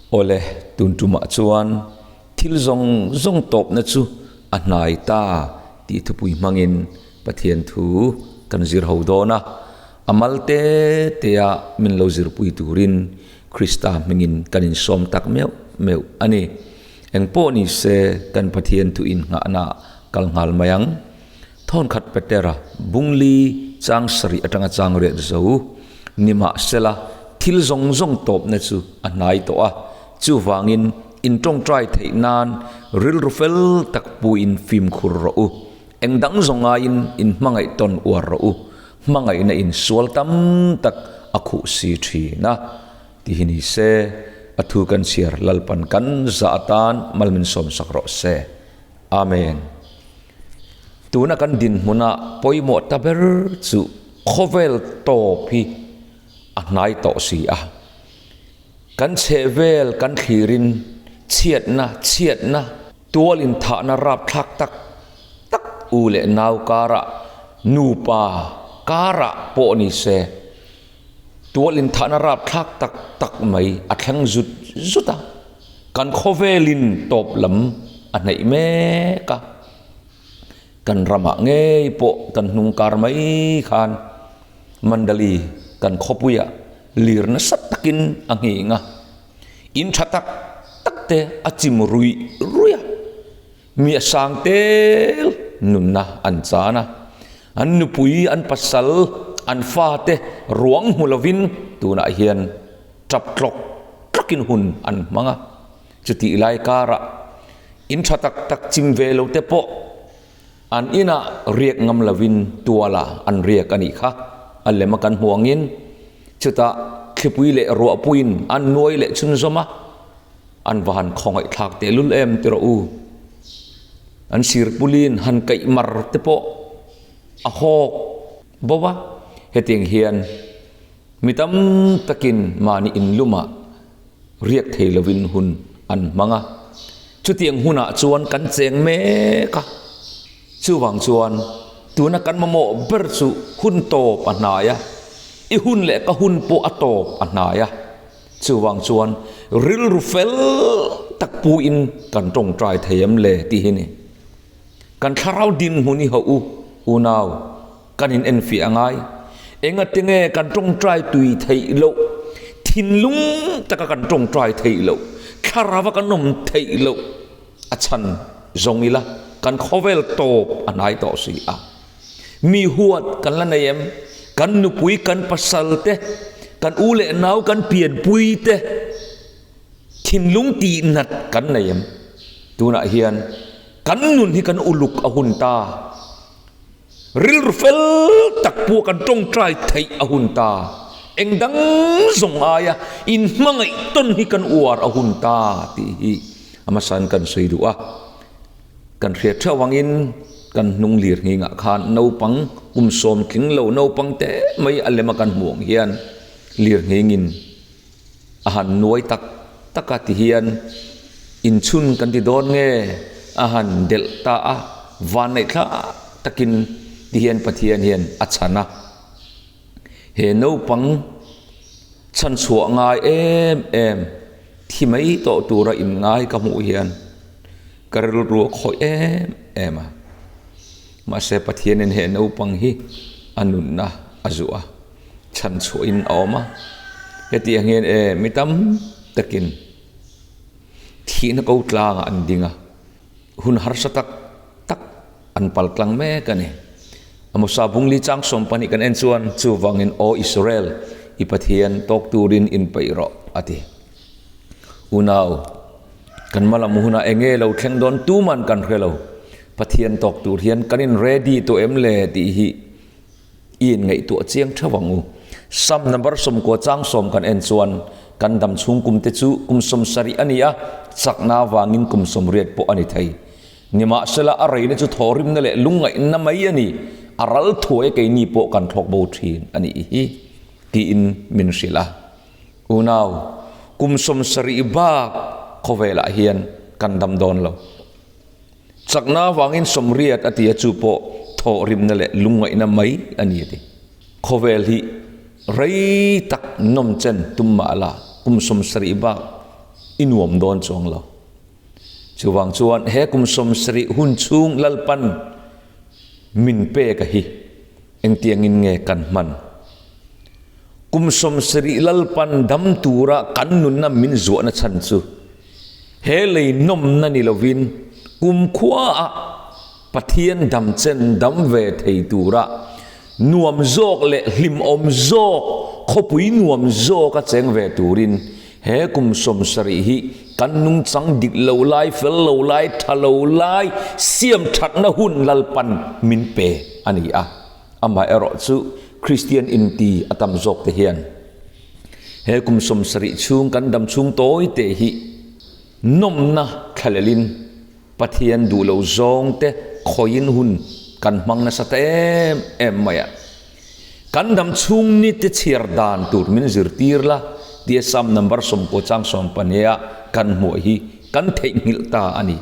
Awle, tun tumah chuan thil zawng zawng tawpna chu a hnai ta tih thupui hmangin Pathian thu kan zir ho dawn a, a mal te tea min lo zirpui turin Krista hmingin kan insawm tak meuh meuh a ni. Engpawh ni se kan Pathian thu innghahna kal nghal mai ang. Thawnkhat Petera bungli chang sarih atanga chang riat zo nimahsela thil zawng zawng tawpna chu a hnai tawh a, chuvangin in tawngtai theih nan rilru fel tak puiin fimkhur rawh u. Eng dang zawng ngaiin in hmangaih tawn uar rawh u, hmangaihna in sual tam tak a khuh si thin a, ti hi ni se, a thu kan chhiar Lalpan kan zah atan mal min sawmsak rawh se. Amen. Tuna kan dinhmuna pawimawh ta ber chu khawvel tawp hi a hnai tawh si a. Kan chhehvel kan thlirin chhiatna chhiatna tual inthahna rapthlak tak tak u leh nau karah nupa karah pawh ni se tual inthahna rapthlak tak tak mai a thleng zut zut a. Kan khawvelin tawp lam a hnaih mek a, kan ramah ngei pawh kan hnung kar mai khan Mandali kan khawpuiah lir nasa takin a nghing a, in tha tak tak te a chim ruih ruih a, mi a sang tel nunna an chan a, an nupui, an pasal, an fate ruang hmu lovin tunah hian Tap tlawk tlawkin hun an hmang a, chutih lai karah in tha tak tak chim ve lo te pawh an inah riak ngam lovin tuala an riak a nih kha. A lem a kan hmuh angin chutah thlipui leh ruahpuiin an nuai leh chhunzawm a, an va han khawngaih thlak tehlul em ti rawh u. An sirpulin han kaih mar te pawh a hawk bo a, hetiang hian Mi tam takin mahni inlumah riak thei lovin hun an hmang a, chutiang hunah chuan kan cheng mek a. Chuvang chuan tuna kan mamawh ber chu hun tawp a hnai a, i hun leh ka hun pawh a tawp a hnai a. Chuvang chuan rilru fel tak puin kan tawngtai thei em le tih hi ni. Kan thlarau dinhmun i hauh u, unau. Kan in enfiah a ngai. Engati nge kan tawngtai tui theih loh? Thinlung taka kan tawngtai theih loh, thlarau a kan awm theih loh a chhan zawng ila kan khawvel tawp a hnai tawh si a. Mi huat kan la nei em? Kan nupui, kan pasal te, kan u leh nau, kan pianpui te thinlung tihnat kan nei em? Tunah hian kan nun hi kan uluk a hun ta. Rilru fel tak pawh kan tawngtai theih a hun ta. Eng dang zawng aia inhmangaih tawn hi kan uar a hun ta tih hi a hmasain kan sawi duh a. Kan hriat theuh angin kan hnung lir nghingah khan naupang kum sawm tling lo naupang te mai a lema kan hmuh ang hian lir nghingin a han nuai tak tak a ti hian inchhun kan ti dawn nge a han delh ta a, vanneih thla takin ti hian Pathian hian a chhan a. He naupang chhanchhuah ngai em em thi mai tawh tura inngai ka hmuh hian ka rilru a khawih em em a. Mahse Pathianin he naupang hi a nunna a zuah a. Chhan chhuahin a awm a, hetiang hian e mi tam takin thihna ko tlangah an ding a, hun harsa tak tak an pal tlang mek a ni. Amosa bungli chang 12 kan en chuan chuvangin Aw Israel, i Pathian tawk turin inpeih rawh a ti. Unau, kan hmalam hunah eng nge lo thleng dawn tuman kan hre lo. Pathian tawk tur hian kan in ready tawh em le tih hi I inngaihtuah chiang theuh ang u. Sam number 90 chang 10 kan en chuan kan dam chhung kum te chu kum 70 a ni a, chakna avangin kum 80 pawh a ni thei. Nimahsela a reina chu thawhrimna leh lungngaihna mai a ni, a ral thuai a keini pawh kan thlawk bo thin a nih hi tiin min hrilh a. Unau, kum 70 bak khawvelah hian kan dam dawn lo. Chakna avangin 80 a ti a, chu pawh thawhrimna leh lungngaihna mai a ni a ti. Khawvel hi rei tak nawm chen tum mah la, kum 70 bak I nuam dawn chuang lo. Chuvang chuan he kum 70 hun chhung Lalpan min pek a hi engtiangin nge kan hman? Kum 70 Lalpan dam tura kan nunna min zuahna chhan chu he lei nawmna ni lovin kumkhuaah Pathian dam chen dam ve thei tura nuam zawk leh hlimawm zawk, khawpui nuam zawka cheng ve turin he kum 70 hi kan nungchang dik lo lai, fel lo lai, tha lo lai siam thatna hun Lalpan min pe a ni a. Amaherawh chu Kristian inti a tam zawk te hian he kum 70 chhung kan dam chhung tawi te hi nawmna thlalelin Pathian duh lo zawng te khawiin hun kan hmang nasa ta em em mai a. Kan dam chhung ni te chhiar dan tur min zirtir la tia Psalm number 90 chang 12 a kan hmuh hi kan theihnghilh ta a ni.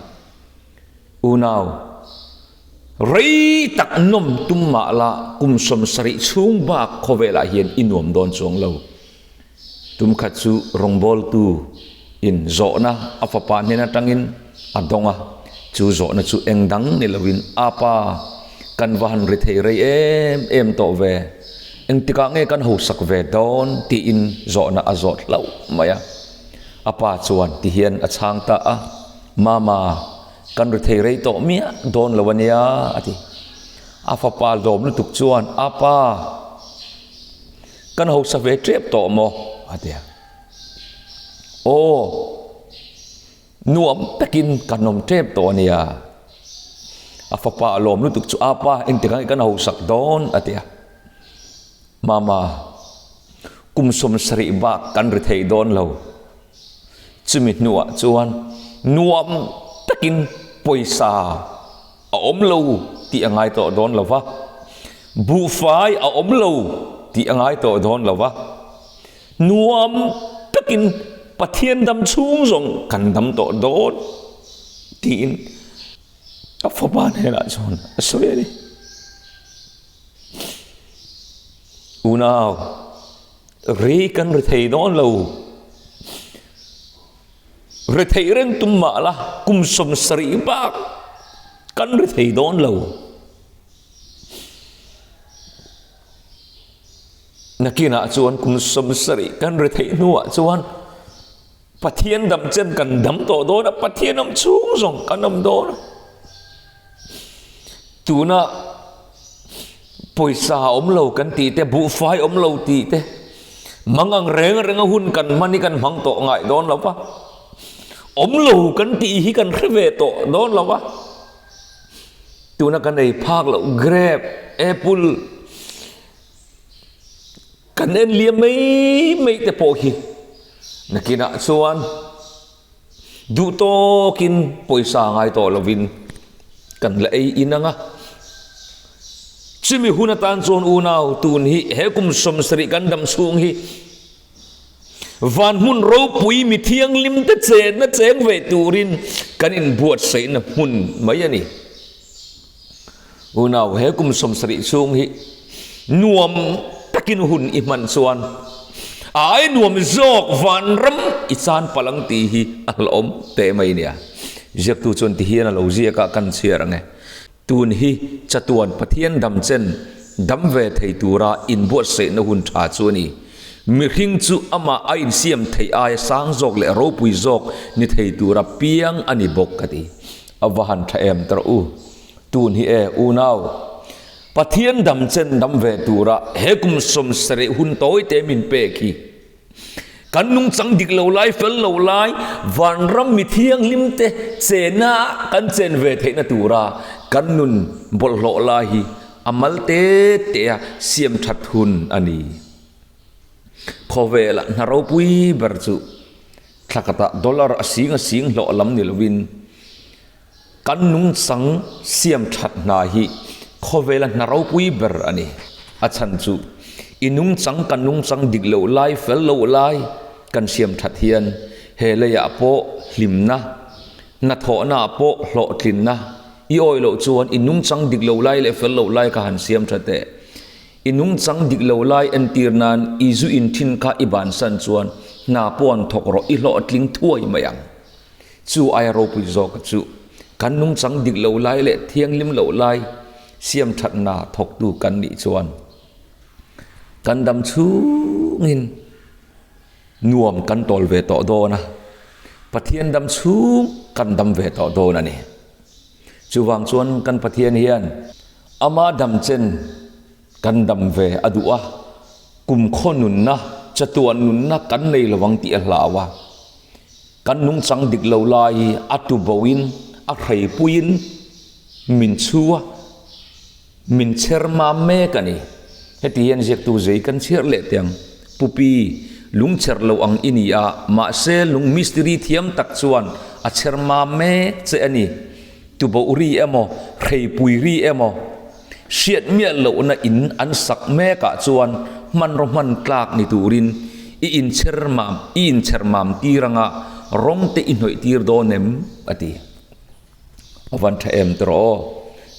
Unau, rei tak nawm tum mah la kum 70 chhung bak khawvelah hian i nuam dawn chuang lo. Tum khat chu rawngbawltu in zawhna a fapa hnen atangin a dawng a, chu zawhna chu eng dang ni lovin, A pa, kan va han ri thei rei em em tawh ve, engtikah nge kan hosak ve dawn? tiin zawhna a zawt hlauh mai a. A pa chuan tihian a chhang ta a, Mama, kan ri thei rei tawh miah dawn lo a nia, a ti. A fapa lawm lutuk chuan, A pa, Kan hausa ve tep tawh maw? a ti a. Aw, nuam takin kan awm tep tawh a nia. A fapa a lawm lutuk chu, Apa, engtikah nge kan hausak dawn? a ti a. Mama, kum 70 bak kan ri thei dawn lo. Chumi hnuah chuan nuam takin pawisa a awm lo tih a ngai tawh dawn lo va, buhfai a awm lo tih a ngai tawh dawn lo va, nuam takin Pathian dam chhung zawng kan dam tawh dawn tiin a fapa hnenah chuan a sawi a ni. Unau, rei kan ri thei dawn lo. Ri theih reng tum mah la, kum 70 bak kan ri thei dawn lo. Nakinah chuan kum 70 kan ri theih hnuah chuan Pathian dam chen kan dam tawh dawn a, Pathian awm chhung zawng kan awm dawn a. Tuna pawisa awm lo kan tih te, buhfai awm lo tih te, mang ang reng reng a hun kan hman hi kan hmang tawh ngai dawn lo va, awm lo kan tih hi kan hre ve tawh dawn lo va. Tuna kan ei phak loh grape, apple, kan en liam mai mai te pawh hi nakinah chuan Duh tawkin pawisa ngai tawh lovin kan la ei in ang a. Chumi hun atan chuan unau tun hi he kum 70 kan dam chhung hi van hmun ropui mi thianghlim te chenna cheng ve turin kan inbuatsaihna hmun mai a ni. Unau he kum 70 chhung hi nuam takin hun i hman chuan a ai nuam zawk vanram i chan palh ang tih hi a hlauhawm teh mai nia. Ziaktu chuan ti hian a lo ziak a, kan chhiar ang e. Tun hi chatuan Pathian dam chen dam ve thei tura inbuatsaihna hun tha chu a ni. Mihring chu amah a insiam theih aia sang zawk leh ropui zawk ni thei tura piang a ni bawk ka ti. A va han tha em tawh u. Tun hi e unau, Pathian dam chen dam ve tura he kum 70 hun tawi te min pek hi. Kan nungchang dik lo lai, fel lo lai, vanram mi thianghlim te chena kan chen ve theihna tura kan nun bawlhhlawh lai hi a mal te te a siam that hun a ni. Khawvelah hna ropui ber chu thlakatah dollar a sing a sing hlawh lam ni lovin Kan nungchang siam that hna hi khawvela hna ropui ber a ni. A chhan chu i nungchang kan nungchang dik loh lai, fel loh lai kan siam that hian he leiah pawh hlimna, hnathawhna ah pawh hlawhtlinna i awih loh chuan i nungchang dik loh lai leh fel loh lai kha han siam tha teh. I nungchang dik lo lai entir nan i zu in thin kha i bansan chuan Hna pawh an thawk rawh, i hlawhtling thuai mai ang. Chu aia ropui zawka chu kan nungchang dik lo lai leh thianghlim loh lai siam thatna thawktu kan nih chuan kan dam chhungin nuam kan tawl ve tawh dawn a, Pathian dam chhung kan dam ve tawh dawn a ni. Chuvang chuan kan Pathian hian ama damchen Kan dam ve a duh a, kumkhaw nunna, chatuan nunna kan nei lo ang tih a hlau a. Kan nungchang dik lo lai hi a tuboin, a hreipuiin min chhu a, min chher mam mek a ni. Heti hian ziaktu zei kan chhiar leh teh ang. Pupi, lungchher lo ang i ni a, mahse lung mistiri thiam tak chuan a chher mam mek che a ni. Tuboh ri emaw, hreipui ri emaw, Hriat miah lohna in an sak mekah chuan hmanraw hman tlak ni turin i inchher mam i inchher mam tir anga rawng te i hnawih tir dawn em? a ti. A van tha em tawh aw,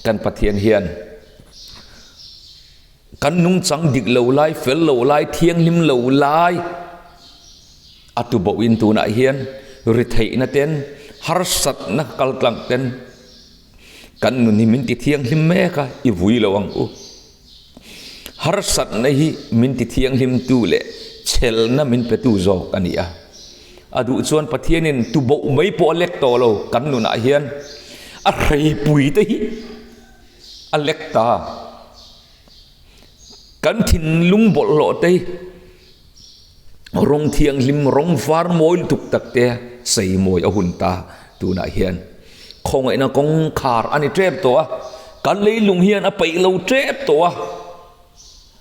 kan Pathian hian kan nungchang dik lo lai, fel lo lai, thianghlim lo lai a tubohin tunah hian ritheihna ten harsatna kaltlang ten Kan nun hi min ti thianghlim mek a, i vui lo ang u. Harsatna hi min ti thianghlim tu leh chhelna min pe tu zawk a ni a. A duh chuan Pathianin tuboh mai pawh a lek tawh lo, kan nunah hian a hreipui te hi a lek ta. Kan thinlung bawlhhlawh te hi Rawng thianghlim, rawng var mawi lutuk tak te chei mawi a hun ta tunah hian khawngaihna kawngkhar a ni tep tawh a, kan leilung hian a peih lo tep tawh a,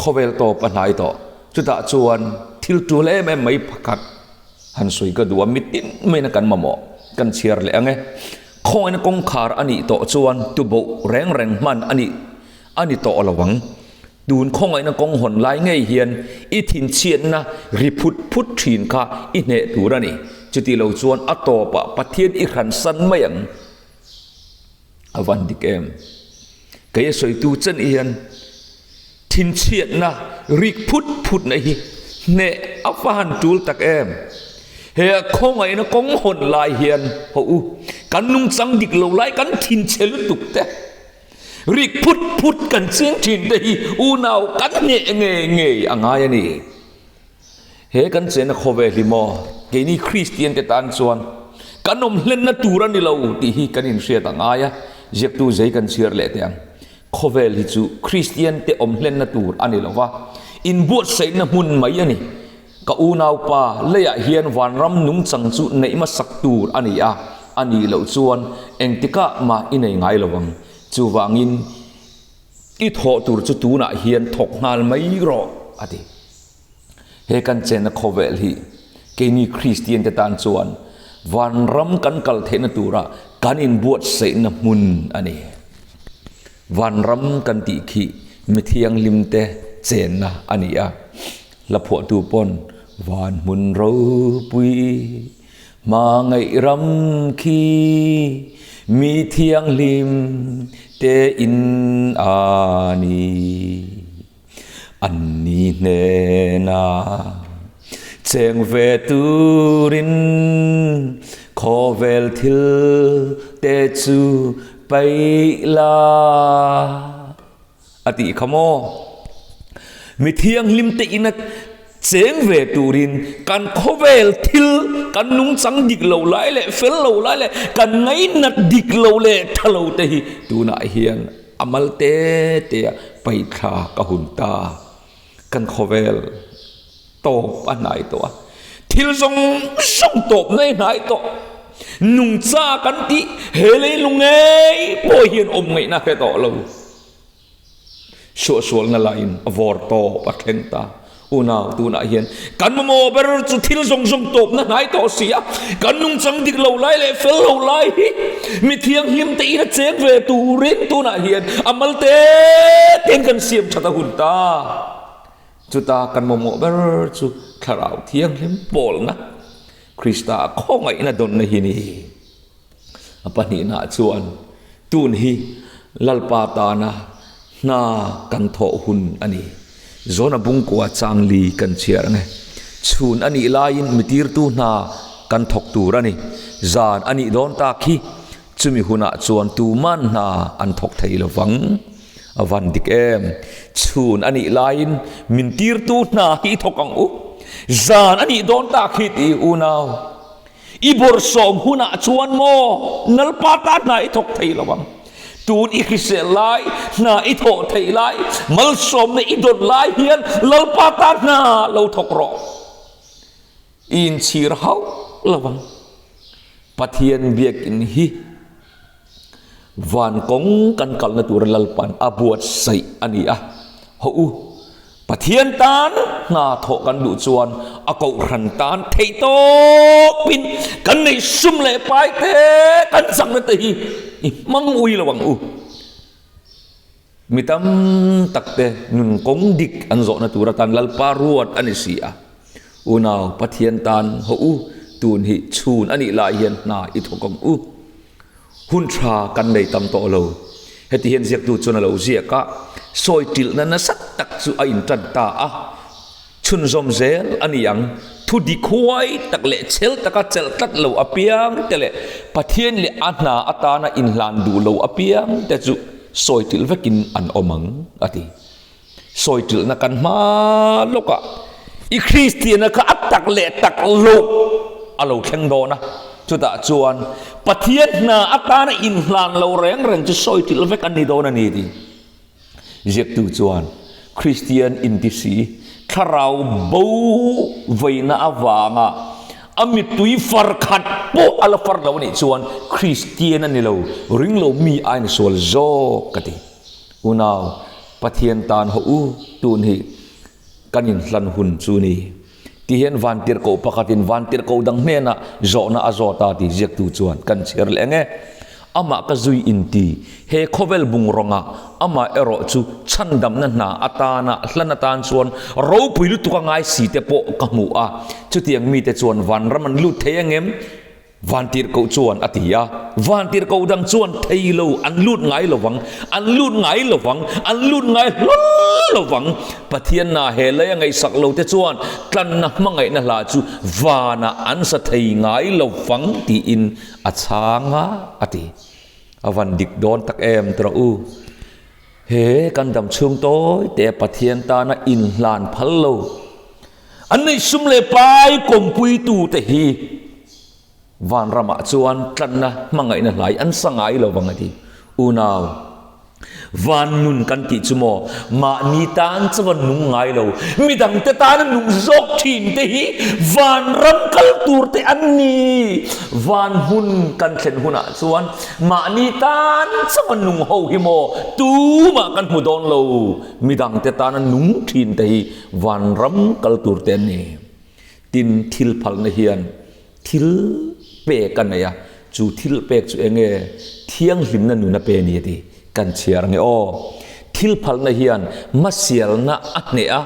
khawvel tawp a hnai tawh. Chutah chuan thil tul em em mai pakhat han sawi ka duh a, mitin maina kan mamawh kan chhiar leh ang e. Khawngaihna kawngkhar a nih tawh chuan tuboh reng reng hman a nih a ni tawh lo ang. Tun khawngaihna kawng hawn lai ngei hian i thinchhiatna ri phut phut thin kha i hneh tur a ni. Chuti lo chuan a tawpah Pathian i hransan mai ang. A van dik em? Kei a sawitu chen hian thinchhiatna rik phut phutna hi hneh a va han tul tak em? He khawngaihna kawng hawn lai hian hawh u, kan nungchang dik lo lai kan thinchhe lutuk te. Rik phut phut kan ching thin te hi unau kan hneh ngei ngei a ngai a ni. He kan chena khawvel hi maw keini Kristian te tan chuan kan awm hlenna tur a ni lo tih hi kan inhriat a ngai a, ziaktu zei kan chhiar leh teh ang. Khawvel hi chu Kristian te awm hlenna tur a ni lo va, inbuatsaihna hmun mai a ni. Ka unaupa, leiah hian vanram nungchang chu neih hmasak tur a ni a, a nih loh chuan engtikah mah i nei ngai lo ang. Chuvangin i thawh tur chu tunah hian thawk nghal mai rawh, a ti. He kan chenna khawvel hi keini Kristian te tan chuan vanram kan kal theihna tura kan inbuatsaihna hmun a ni. Vanram kan tih khi mi thianghlimte chenna a ni a. Hla phuahtu pawn van hmun ropui hmangaih ram khi mi thianghlim te in a ni. An ni hnena cheng ve turin khawvel thil te chu paih la. A tih kha maw? Mi thianghlim te ina cheng ve turin kan khawvel thil kan nungchang dik lo lai leh fel lo lai leh kan ngainat dik lo leh tha lo te hi tunah hian a mal te te a paihthla ka hun ta. Kan khawvel tawp a hnai tawh a, thil zawng zawng tawp na i hnai tawh. Nungcha kan tih he leilung ngei pawh hian awm ngaihna hre tawh lo. Suahsualna laiin a vawr tawp a thleng ta. Unau, tunah hian kan mamawh ber chu thil zawng zawng tawpna hnai tawh si a, kan nungchang dik lo lai leh fel lo lai hi mi thianghlim te in a cheng ve turin tunah hian a mal te tein kan siam that a hun ta. Chuta kan mamawh ber chu Thlarau Thianghlim pawlna, Krista khawngaihna dawnna hi ni. A pahnihnaah chuan tun hi Lalpa tana hna kan thawh hun a ni. Zawna bungkua changli kan chhiar ang e. Chhun a nih laiin mi tirtu hna kan thawk tur a ni. Zan a nih dawn tak hi chumi hunah chuan tuman hna an thawk thei lo vang. A van dik em? Chhun a nih laiin min tirtu hna hi i thawk ang u. Zan a nih dawn tak hi ti unau. I bawrhsawm hunah chuan maw Lalpa ta hna i thawk thei lo ang. Tun i hrisel lai, hna i thawh theih lai, malsawmna i dawn lai hian Lalpa ta hna lo thawk rawh. I inchhir hauh lo ang. Pathian biakin hi Van kawng kan kalna tura Lalpan a buatsaih a ni a. Hawh u, Pathian tan hna thawh kan duh chuan a kohhran tan theihtawpin kan neih sum leh pai te kan chakna te hi i hmang ui lo ang u. Mi tam tak te nun kawng dik an zawhna tur atan Lalpa ruat a ni si a. Unau, Pathian tan hawh u, tun hi chhun a nih lai hian hna i thawk ang u. Hun tha kan nei tam tawh lo. Heti hian ziaktu chuan a lo ziak a, sawi tilhna nasa tak chu a intan ta a, chhunzawm zel a ni ang. Thu dik huai tak leh chhel taka chelh tlat lo apiang te leh Pathian leh a hna atana inhlan duh lo apiang te chu sawi tilh vekin an awm ang, a ti. Sawi ṭilhna kan hma lawkah i Kristianna kha a tak leh tak loh a lo thleng dawn a, chutah chuan Pathian hna atana inhlan lo reng reng chu sawi ṭilh vek an ni dawn a ni tih ziaktu chuan Kristian inti si thlarau bo veina avanga a mittui far khat pawh a la far lo a nih chuan Kristian a ni lo, ringlo mi a insual zawk ka ti. Unau, Pathian tan haw u tun hi kan inhlan hun chu ni. Ti hian vantirhkoh pakhatin vantirhkoh dang hnenah zawhna a zawt a tih ziaktu chuan kan chhiar leh ang e. Amah ka zui inti, he khawvel bungrawnga amah erawh chu chhandamna hna atana hlan atan chuan ropui lutuk a ngai si te pawh ka hmu a, chutiang mite chuan vanram an lut thei ang em? Vantirhkoh chuan a ti a. Vantirhkoh dang chuan thei lo, an lut ngai lo vang, an lut ngai lo vang, an lut ngai hlawl lo vang. Pathian na he lei a ngaihsak lo te chuan tlanna hmangaihna hla chu vanah an sa thei ngai lo vang tiin a chhang a, a ti. A van dik dawn tak em tawh u. He kan dam chhung tawi te Pathian tana inhlan phal lo. An neih sum leh pai kawmpuitute hi vanramah chuan tlanna hmangaihna hlai an sa ngai lo vang a ti. Unau, van nun kan tih chu maw mahni tan chuan nung ngai lo, midangte tana nung zawk thin te hi vanram kal tur te an ni. Van hmun kan thlen hunah chuan mahni tan chuan nung ho hi maw tumah kan hmu dawn lo, midangte tana nung thin te hi Vanram kal tur te an ni. Tin, thil phalna hian thil pek a nei a, chu thil pek chu eng nge? Thianghlimna nun a pe a ni a ti. Kan chhiar ang e aw. Thil phalna hian hmasialna a hneh a,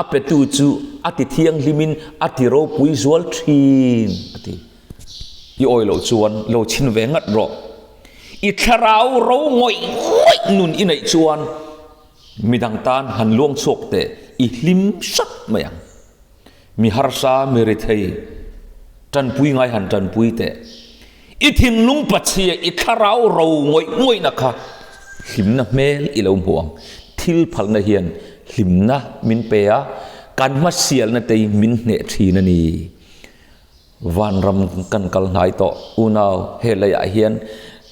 a petu chu a ti thianghlimin a ti ropui zual thin a ti. I awi loh chuan lo chhin ve ngat rawh. I thlarau ro ngawih ngawih nun i neih chuan Midang tan han luang chhuak teh i hlim hrat mai ang. Mi harsa, mi rethei, tanpui ngai han tanpui teh. I thinlung pachhia, i thlarau ro ngawih ngawihna kha hlimna hmel i lo hmu ang. Thil phalna hian hlimna min pe a, kan hmasialna te hi min hneh thin a ni. Vanram kan kal hnai tawh, unau he leiah hian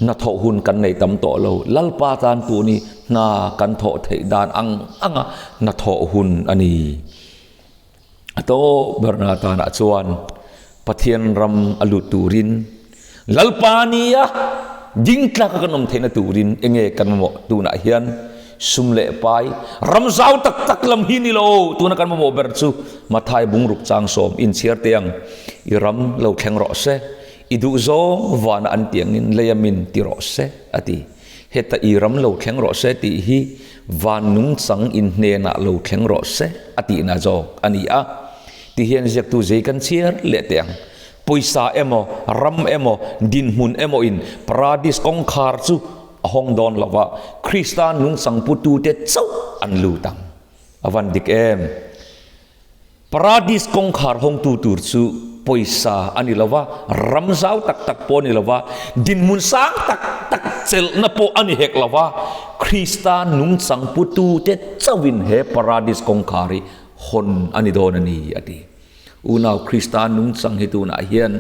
hnathawh hun kan nei tam tawh lo. Lalpa tan tun hi hna kan thawh theih dan ang anga hnathawh hun a ni. A tawp berna tanah chuan Pathian ram a lut turin Lalpa nia ding tlaka kan awm theihna turin enge kan mamawh tunah hian Sum leh pai, ram zau tak tak lam hi ni lo, tuna kan mamawh ber chu Mathai bungruk chang sawm inchhiar teh ang, i ram lo thleng rawh se, i duh zawng vana an tih angin lei a min ti rawh se, a ti. Heta i ram lo thleng rawh se tih hi van nungchang in hnenah lo thleng rawh se a tihna zawk a ni a. Tihian ziaktu zei kan chhiar leh teh ang. Pawisa emaw, ram emaw, dinhmun emaw in Paradis kawngkhar chu A hawng dawn lo va, Krista nungchang putute chauh an lut ang. A van dik em? Paradis kawngkhar hawngtu tur chu pawisa a ni lo va, ram zau tak tak pawh a ni lo va, dinhmun sang tak tak chelhna pawh a ni hek lo va, Krista nungchang putute chauhin he Paradis kawngkhar hi hawn a ni dawn a ni, a ti. Unau Krista nungchang hi tunah hian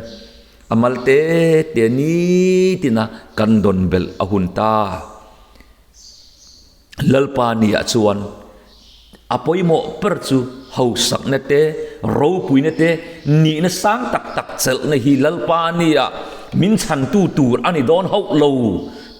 a mal te te nitina kan dawn belh a hun ta. Lalpa niah chuan a pawimawh ber chu hausakna te, ropuina te, nihna sang tak tak chelhna hi Lalpa niah min chhantu tur a ni dawn hauh lo.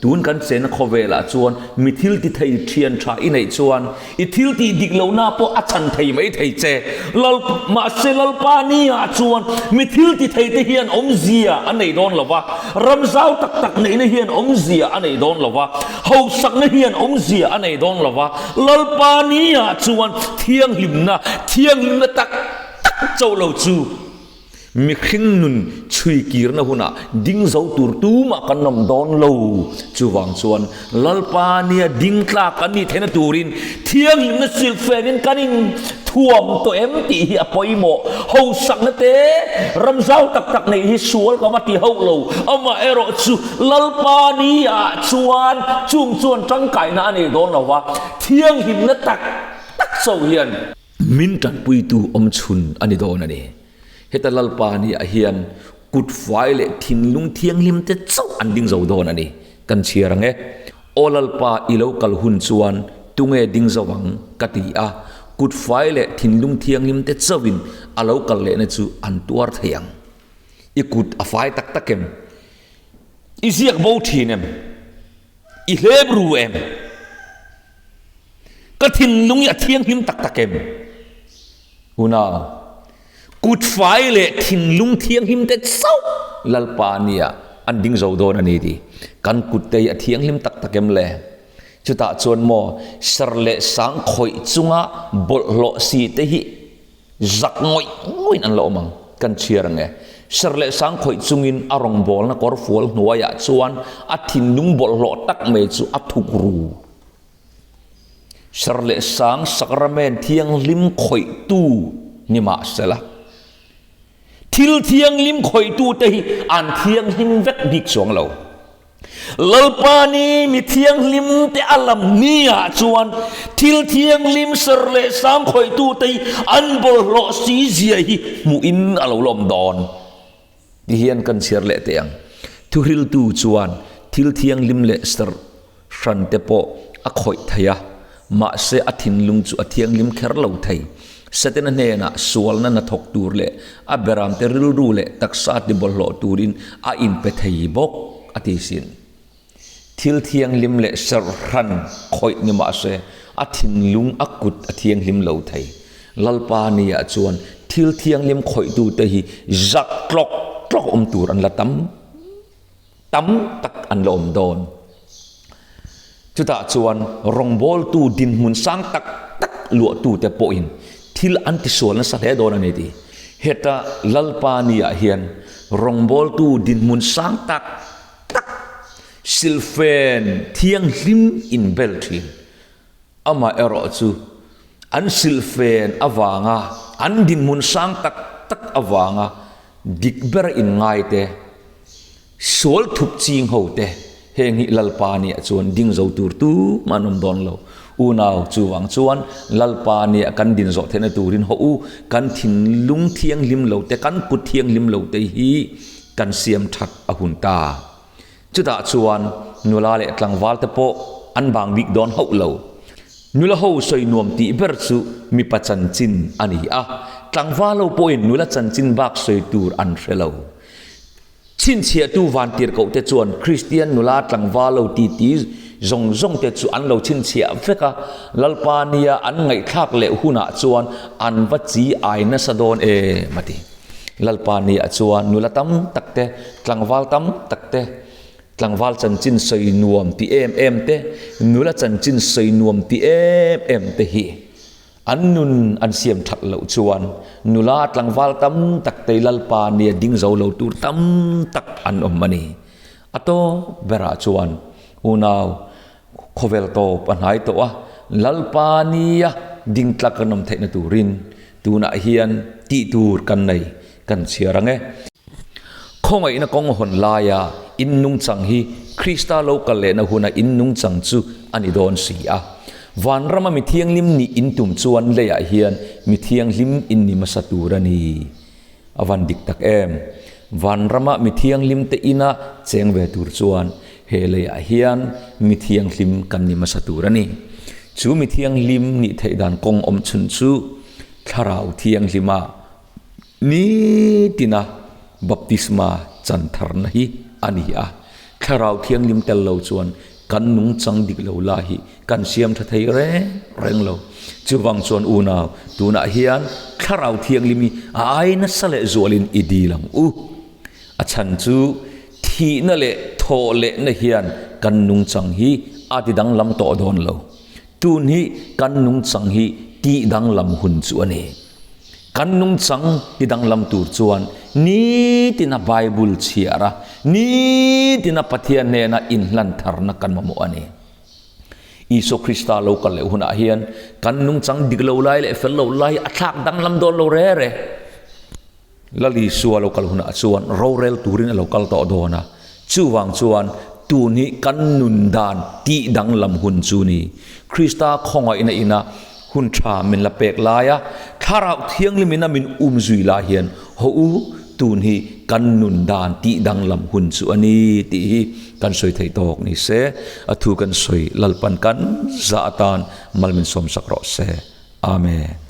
Tun kan chenna khawvelah chuan mi thil ti thei thian tha i neih chuan i thil tih dik lohna pawh a chhan thei mai thei che. Lal, mahse Lalpa niah chuan mi thil ti thei te hian awmzia a nei dawn lo va, ram zau tak tak neihna hian awmzia a nei dawn lo va, Hausakna hian awmzia a nei dawn lo va, Lalpa niah chuan thianghlimna, thianghlimna tak tak chauh lo chu mihring nun chhui kirna hunah ding zo tur tumah kan awm dawn lo. Chuvang chuan Lalpa nia ding tlak kan nih theihna turin thianghlimna silhfenin kan in thuam tawh em tih hi a pawimawh. Hausakna te ram zau tak tak neih hi sual ka va ti hauh lo, amaherawh chu Lalpa ni ah chuan chung chuan tangkaina a nei dawn lo va, thianghlimna tak tak chauh hian min tanpuitu awm chhun a ni dawn a ni. Heta Lalpa ni ah hian kut fai leh thinlung thianghlim te chauh an ding zo dawn a ni. Kan chhiar ang e. Aw Lalpa i lo kal hun chuan tunge ding zo ang ka ti a, kut fai leh thinlung thianghlim te chauhin a lo kal lehna chu an tuar thei ang. I kut a fai tak tak em? I ziak bo thin em? I hlep ru em? Ka thinlung hi a thianghlim tak tak em? Unau, kut fai leh thinlung thianghlim te chauh Lalpa nia an ding zo dawn a ni ti. Kan kut te hi a thianghlim tak tak em le? Chutah chuan maw, ser leh sang khawih chunga bawlhhlawh si te hi Zak ngawih ngawih an la awm ang, kan chhiar ang e. Ser leh sang khawih chungin a rawngbawlna kawr fual hnuaiah chuan a thinlung bawlhhlawh tak mai chu a thuk ru. Ser leh sang sakramen thianghlim khawihtu ni mah sela, thil thianghlim khawihtute hi an thianghlim vek bik chuang lo. Lalpa ni mi thianghlim te a lam ni ah chuan thil thianghlim ser leh sang khawihtu te hi an bawlhhlawh si zia hi hmuh in a lo lawm dawn ti hian kan chhiar leh teh ang. Thuhriltu chuan thil thianghlim leh ser hran te pawh a khawih thei a, mahse a thinlung chu a thianghlim kher lo thei. Setana hnenah sualna hnathawk tur leh a beramte rilru leh taksa tibawlhhlawh turin a inpe thei bawk, a ti sin. Thil thianghlim leh serh hran khawih ni mahse a thinlung a kut a thianghlim lo thei. Lalpa niah chuan thil thianghlim khawihtute hi zak tlawk tlawk awm tur an la tam. Tam tak an la awm dawn. Chutah chuan rawngbawltu dinhmun sang tak tak luahtute pawhin thil an tisual nasa hle dawn a ni ti. Heta Lalpa niah hian rawngbawltu dinhmun sang tak tak silhfen thianghlim inbel thin. Amaherawh chu an silhfen avanga an dinhmun sang tak tak avanga dik ber inngaite, sual thup ching ho te heng hi Lalpa nia chuan ding zo tur tumah an awm dawn lo. Unau chuvang chuan Lalpa nia kan din zawh theihna turin haw u, kan thinlung thianghlim lo te, kan kut thianghlim lo te hi kan siam that a hun ta. Chutah chuan nula leh tlangval te pawh an bang bik dawn hauh lo. Nula ho sawi nuam tih ber chu mipa chanchin a ni a, tlangval ho pawhin nula chanchin bak sawi tur an hre lo. Chhinchhiahtu vantirhkoh te chuan Kristian nula tlangval lo titi zawng zawng te chu an lo chhinchhiah vek a, Lalpa nia an ngaihthlak leh hunah chuan an va chi ai nasa dawn em a ti. Lalpa ni ah chuan nula tam tak te, tlangval tam tak te, tlangval chanchin sawi nuam ti em em te, nula chanchin sawi nuam ti em em te hi an nun an siam that loh chuan nula tlangval tam tak te Lalpa nia ding zo lo tur tam tak an awm a ni. A tawp berah chuan unau Khawvel tawp a hnai tawh a, Lalpa nia ding tlak kan awm theihna turin Tunah hian tih tur kan nei kan chhiar ang e. Khawngaihna kawng hawn laia in nungchang hi Krista lo kal lehna huna in nungchang chu a ni dawn si a. Vanrama mi thianghlim nih in tum chuan leiah hian mi thianghlim in ni hmasa tur a ni. A van dik tak em? Vanrama mi thianghlim te ina cheng ve tur chuan he leiah hian mi thianghlim kan ni hmasa tur a ni. Chu mi thianghlim nih theih dan kawng awm chhun chu Thlarau Thianghlima nitina baptisma chan tharna hi a ni a. Thlarau Thianghlim tel lo chuan kan nungchang dik lo la hi kan siam tha thei reng reng lo. Chuvang chuan unau, tunah hian Thlarau Thianghlim hi a ai nasa leh zualin i dil ang u. A chhan chu thihna leh thawh lehna hian kan nungchang hi a ti danglam tawh dawn lo. Tun hi kan nungchang hi tih danglam hun chu a ni. Kan nungchang ti danglam tur chuan nitina Bible chhiar a, nitina Pathian hnena inhlan tharna kan mamawh a ni. Isua Krista lo kal leh hunah hian kan nungchang dik lo lai leh fel lo lai a thlak danglam dawn lo re re. Lal Isua lo kal hunah chuan rorel turin a lo kal tawh dawn a, chuvang chuan tun hi kan nun dan tih danglam hun chu ni. Krista khawngaihna ina hun tha min la pek lai a, Thlarau Thianghlim ina min um zui lai hian haw u, tun hi kan nun dan tih danglam hun chu a ni tih hi kan sawi theih tawk ni se, a thu kan sawi Lalpan kan zah atan mal min sawmsak rawh se. Amen.